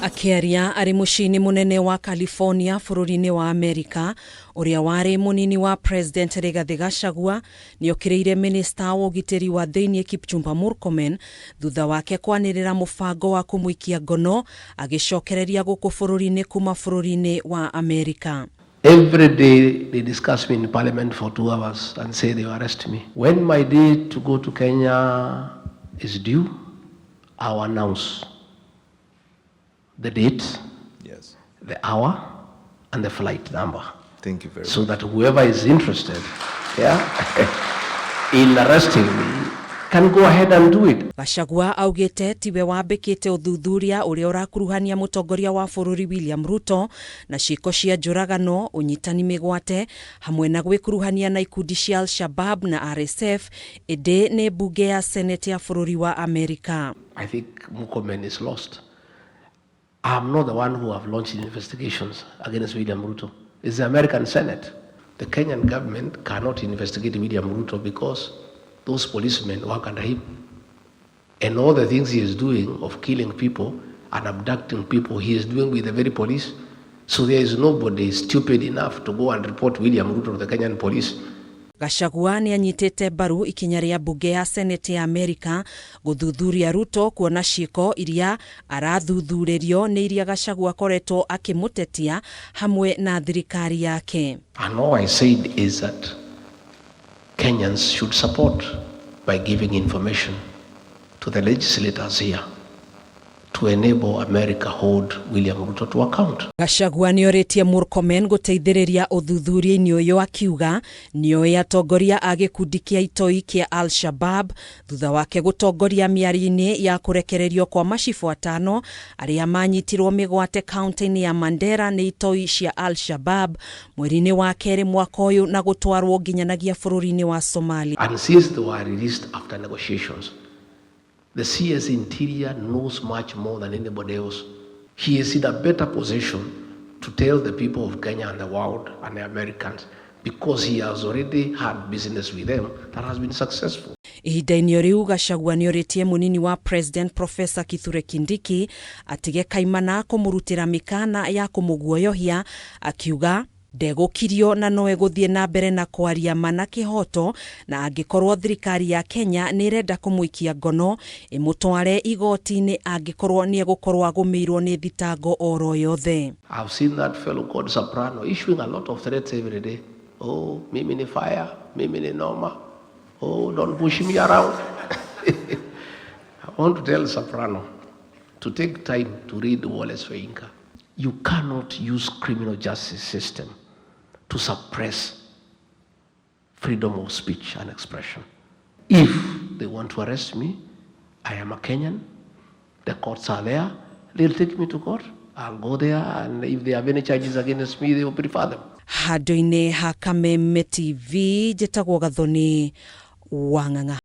Akĩaria arĩ mũciĩ-inĩ mũnene wa California bũrũri-inĩ wa Amerika, ũrĩa warĩ mũnini wa President Rigathĩ Gachagua nĩokĩrĩire minista wa ũgitĩri wa thĩinĩ Kipchumba Murkomen thutha wake kwanĩrĩra mũbango wa kũmũikia ngono agĩcokereria gũkũ bũrũri-inĩ kuma bũrũri-inĩ wa Amerika. Every day they discuss me in parliament for 2 hours and say they will arrest me. When my day to go to Kenya is due, I'll announce the date, the hour, and the flight number. Thank you very So much. That whoever is interested, yeah, in arresting me can go ahead and do it. Gachagua augĩte tiwe wambĩkĩte ũthuthuria ũrĩa ũrakuruhania mũtongoria wa bũrũri William Ruto na ciĩko cia njũragano, ũnyitani mĩgwate hamwe na gwĩkuruhania na ikundi cia Al-Shabab na RSF, ĩndĩ nĩ mbunge ya Senate ya bũrũri wa Amerika. I think Murkomen is lost. I'm not the one who have launched investigations against William Ruto. It's the American Senate. The Kenyan government cannot investigate William Ruto because those policemen work under him. And all the things he is doing of killing people and abducting people, he is doing with the very police. So there is nobody stupid enough to go and report William Ruto to the Kenyan police. Gachagua nĩ anyitĩte mbaru ikinya rĩa mbunge ya Senate ya Amerika gũthuthuria Ruto, kuona ciĩko iria arathuthurĩrio nĩ iria Gachagua akoretwo akĩmũtetia hamwe na thirikari yake. And all I said is that Kenyans should support by giving information to the legislators here to enable America hold William Ruto to account. Gachagua nĩorĩtie Murkomen gũteithĩrĩria ũthuthuria-inĩ ũyũ, akiuga nĩoĩ atongoria a gĩkundi kĩa itoi kĩa Al-Shabab thutha wake gũtongoria mĩario-inĩ ya kũrekererio kwa macibũ atano arĩa manyitirwo mĩgwate kaunti-inĩ ya Mandera nĩ itoi cia Al-Shabab mweri-inĩ wa kerĩ mwaka ũyũ na gũtwarwo nginyanagia bũrũri-inĩ wa Somalia. And since they were released after negotiations, the CS Interior knows much more than anybody else. He is in a better position to tell the people of Kenya and the world and the Americans because he has already had business with them that has been successful. Ihinda-inĩ o rĩu, Gachagua nĩorĩtie mũnini wa President Professor Kithure Kindiki atige kaimana kũmũrutĩra mĩkana ya kũmũguoyohia, akiuga ndegũkirio na no egũthiĩ na mbere na kwaria ma na kĩhoto, na angĩkorwo thirikari ya Kenya nĩ ĩrenda kũmũikia ngono, ĩmũtware igoti-inĩ angĩkorwo nĩ egũkorwo agũmĩirwo nĩ thitango oro yothe. I've seen that fellow called Soprano issuing a lot of threats every day. "Oh, mimi ni fire, mimi ni noma. Oh, don't push me around." I want to tell Soprano to take time to read Wole Soyinka. You cannot use criminal justice system to suppress freedom of speech and expression. If they want to arrest me, I am a Kenyan. The courts are there. They'll take me to court. I'll go there, and if they have any charges against me, they will prefer them. Handũ-inĩ ha Kameme TV, njĩtagwo Gathoni Wang'ang'a.